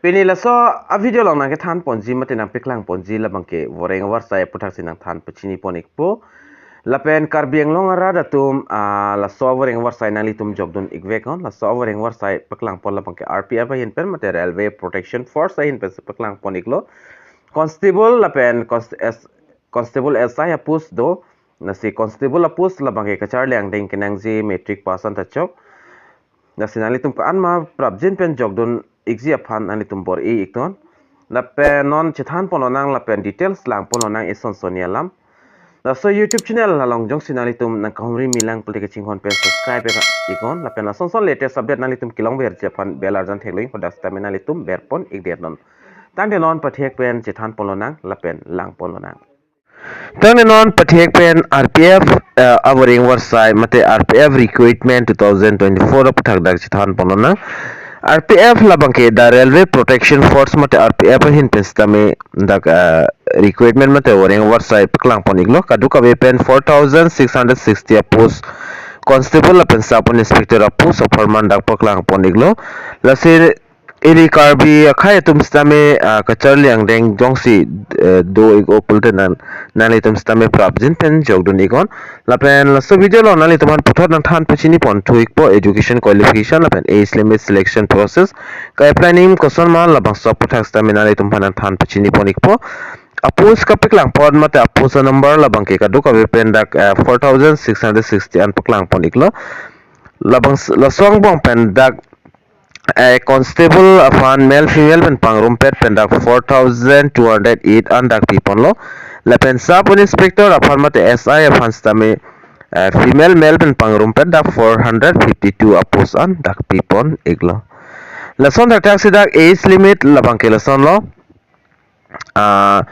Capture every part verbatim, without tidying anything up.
Pini laso a video along nangkethan ponji mate nangpeklang ponji labangke voreng avarsai aputhaksi nangthan pachini pon ikpo. Lapen Karbi Anglong arat atum, ah, laso voreng avarsai nanglitum jokdun ikvek non. Laso voreng avarsai peklang pon labangke R P F ahin pen mate Railway Protection Force ahin pen peklang pon iklo. Constable lapen const-, S-, Constable S I apost do. Lasi Constable apost labangke kacharli angdeng kenangji matric pass an ta chok. Lasi nanglitum ko-an ma prapjin pen jokdun ikji aphan nanglitum bor-i iknon. Lapen non chethan pon lonang lapen details lang pon lonang ison soni alam. Laso YouTube channel along jongsi nanglitum nangkahumri milang pulike chinghon pen subscribe iknon. Lapen lason son latest update nanglitum kelong berji aphan bell arjan theklong hodak sitame nanglitum ber pon ikdet non. Tangte non pathek pen chethan pon lonang lapen lang pon lonang. Tangte non pathek pen R P F, eh, avoreng avarsai mate R P F recruitment two thousand twenty-four aphuthak dak chethan pon lonang. R P F labangke the Railway Protection Force mate R P F ahin pen sitame dak, eh, recruitment mate voreng avarsai peklang pon iklo, kadokave pen four thousand six hundred sixty apost constable lapen sub inspector apost apharman dak peklang pon iklo. Lasi ili Karbi akhei atum sitame, ah, kacharli angdeng jongsi, eh, do ik-o pulote nan, nanglitum sitame prapjin pen jokdun iknon. Lapen laso video along nanglitum aphan puthot nangthan pachini pon thu ikpo education qualification lapen age limit selection process. Ka-apply nangji koson ma labangso aphuthak sitame nanglitum aphan nangthan pachini pon ikpo. Apost kapeklang pon mate apost number labangke kadokave pen dak, eh, four thousand six hundred sixty an peklang pon iklo. Labang s-, laso angbong pen dak, eh, constable aphan male female pen pangrumpet pen dak four thousand two hundred eight an dak pi ponlo. Lapen sub inspector aphan mate S I aphan sitame, eh, female male pen pangrumpet dak four hundred fifty-two apost an dak pi pon iklo. Lason thakthaksi dak age limit labangke lasonlo. Ah,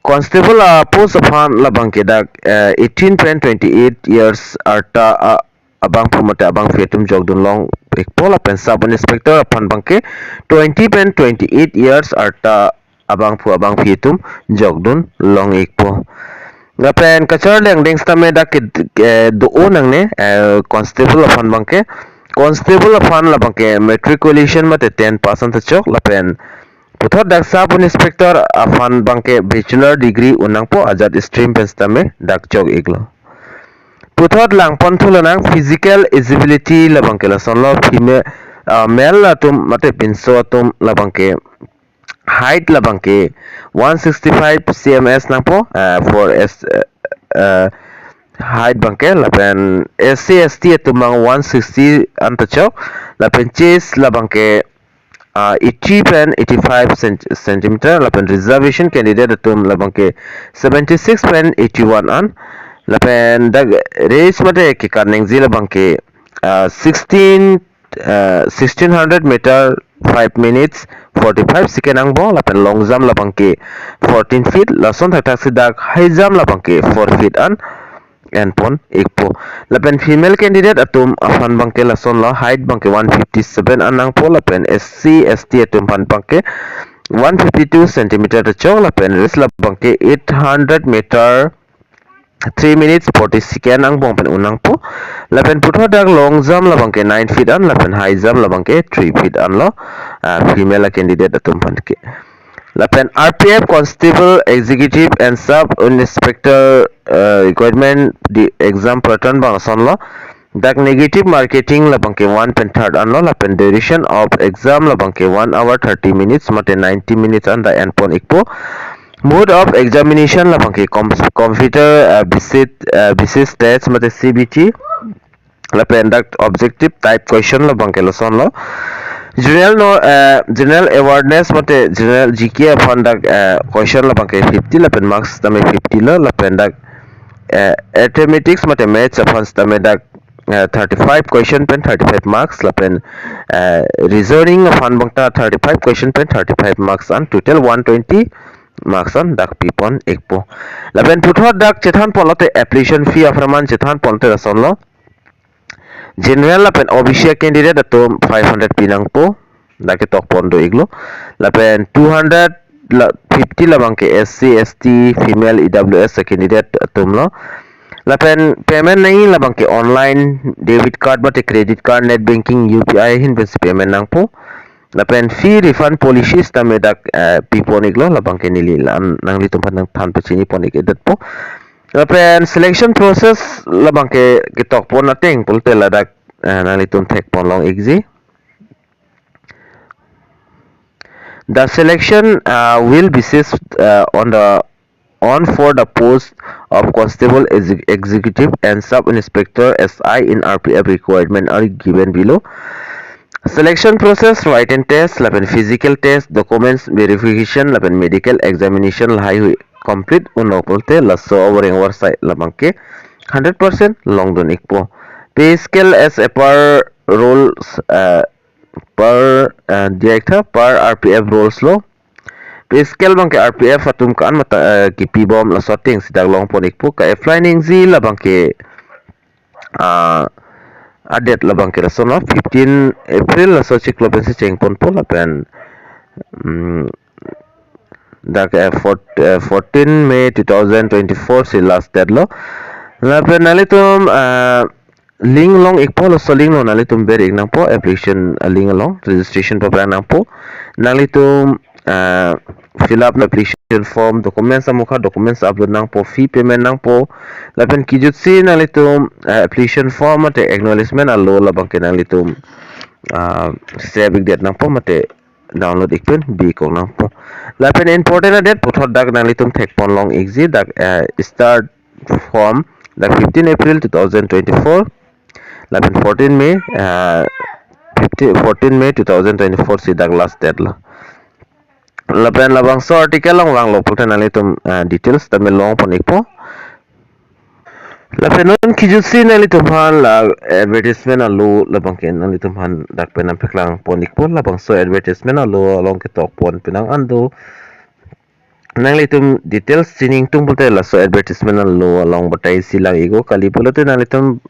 constable apost aphan labangke dak, eh, eighteen pen twenty-eight years arta, ah, abangphu mate abangphi atum jokdun long ikpo lapen sub inspector aphan abangke twenty pen twenty-eight years arta abangphu abangphi atum jokdun long ikpo. Lapen kacharli angdeng sitame dak ke, eh, do-o nangne, eh, constable aphan abangke. Constable aphan labangke matriculation mate ten pass an ta chok lapen puthot dak sub inspector aphan abangke bachelor degree un nangpo ajat stream pen sitame dak chok iklo. Puthot lang pon thu lonang physical eligibility labangke lasonlo female, ah, male atum mate pinso atum labangke height labangke one sixty-five C M S nangpo, ah, for S, ah, height abangke lapen S C S T atum abang one sixty an ta chok lapen chest labangke, ah, eighty pen eighty-five cent-, centimeter lapen reservation candidate atum labangke seventy-six pen eighty-one an lapen dak race mate kekan nangji labangke, ah, sixteen, ah, sixteen hundred meter five minutes forty-five second angbong lapen long jump labangke fourteen feet lason thakthaksi dak high jump labangke four feet an en pon ikpo. Lapen female candidate atum aphan abangke lasonlo height abangke one fifty-seven an nangpo lapen S C S T atum aphan abangke one fifty-two centimeter ta chok lapen race labangke eight hundred meter three minutes forty second angbong pen un nangpo. Lapen puthot dak long jump labangke nine feet an lapen high jump labangke three feet anlo, ah, female candidate atum aphan ke. Lapen R P F constable executive and sub inspector, uh, recruitment the exam pattern abang lasonlo. Dak negative marking labangke one pen third anlo lapen duration of exam labangke one hour thirty minutes mate ninety minutes an dak en pon ikpo. Mode of examination labangke com-, computer, uh, based, uh, based test mate C B T. Lapen dak objective type question labangke lasonlo. General no, eh, general awareness mate general G K aphan dak, eh, question labangke fifty lapen marks tame fifty lo lapen dak, eh, arithmetics mate maths aphan tame dak, eh, thirty-five question pen thirty-five marks lapen, eh, reasoning aphan abangta thirty-five question pen thirty-five marks an total one twenty marks an dak pi pon ikpo. Lapen puthot dak chethan pon lote application fee apharman chethan pon lote lasonlo. General lapen O B C candidate atum five hundred pi nangpo. Dak ketok pon do iklo. Lapen two hundred la, fifty labangke S C, S T, female, E W S candidate atumlo. Lapen payment nangji labangke online debit card mate credit card, net banking, U P I ahin pensi payment nangpo. Lapen fee refund policy sitame dak, eh, pipon iklo, labangke neli la-an nanglitum aphan nangthan pachini pon ik-edetpo. Lapen selection process labangke ketok pon ateng pulote ladak, eh, nanglitum thek pon long ikji. The selection, uh, will basis, uh, on the on for the post of constable, exec- executive and sub inspector S I in R P F requirement are given below. Selection process, written test, lapen physical test, documents verification, lapen medical examination lahai hui complete un-ok pulote laso avoreng avarsai labangke hundred percent longdun ikpo. Pay scale as a per rolls, uh, per, uh, director per R P F rolls lo. Pay scale abangke R P F atum ka-an mata, eh, kipibom laso atengsi dak long pon ikpo. Ka-apply nangji labangke, ah, a-date labangke laso no, fifteen April laso chiklo pensi cheng ponpo lapen, mm, dak, eh, four-, eh, fourteen May two thousand twenty-four si last date lo. Lapen nanglitum, ah, link long ikpo, laso link along nanglitum ber ik nangpo, application, ah, link along registration paprang nangpo. Nanglitum, ah, fill up application form, documents amukha documents upload nangpo, fee payment nangpo. Lapen kijutsi nanglitum, ah, application form mate acknowledgement alo labangke nanglitum, ah, save ikdet nangpo mate download ik pen bi kok nangpo. Lapen important a-date puthot dak nanglitum thek pon long ikji dak, eh, start form dak fifteen April two thousand twenty-four. Lapen fourteen May, eh, fifteen, fourteen May two thousand twenty-four si dak last date lo. Lapen labangso article along vanglo pulote nanglitum, eh, details tame long pon ikpo. Lapen non kijutsi nanglitum aphan la advertisement alo labangke nanglitum aphan dak pen nangpaklang pon ikpo. Labangso advertisement alo along ketok pon penang an do. Nanglitum details chini ingtung pulote laso advertisement alo along batai si lang iknon, kali pulote nanglitum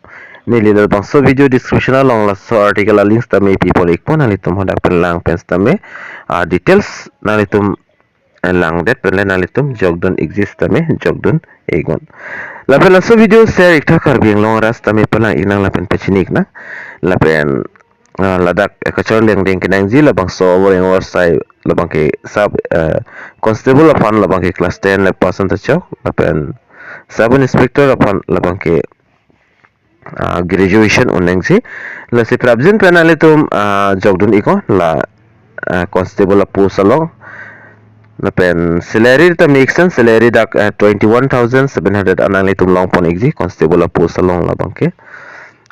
neli labangso video description along laso article a-links tame pi pon ikpo, nanglitum hadak pen lang pen sitame, ah, details nanglitum, eh, langdet penle nanglitum jokdun ikji sitame jokdun iknon. Lapen laso video share iktha Karbi Anglong arat sitame palang ik nang lapen pachini ik nang. Lapen, ah, ladak, eh, kachor lengdeng kenangji labangso avoreng avarsai labangke sub, eh, constable aphan labangke class ten le pass an ta chok, lapen sub inspector aphan labangke, ah, graduation un nangji. Lasi prapjin pen nanglitum, ah, jokdun iknon la, ah, constable a-post along. Lapen salary ta mix an salary dak, eh, twenty-one thousand seven hundred an nanglitum long pon ikji constable a-post along labangke.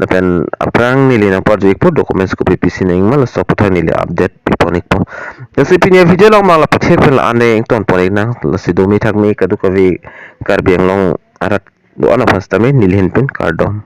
Lapen aphrang neli nangparju ikpo documents kopi pisi nangma laso aputhak neli update pi pon ikpo. Lasi pini a-video along mang la pathek pen la-an ington pon ik nang, lasi domi thakmi kadokave Karbi Anglong arat do-an aphan sitame neli ahin pen kardom.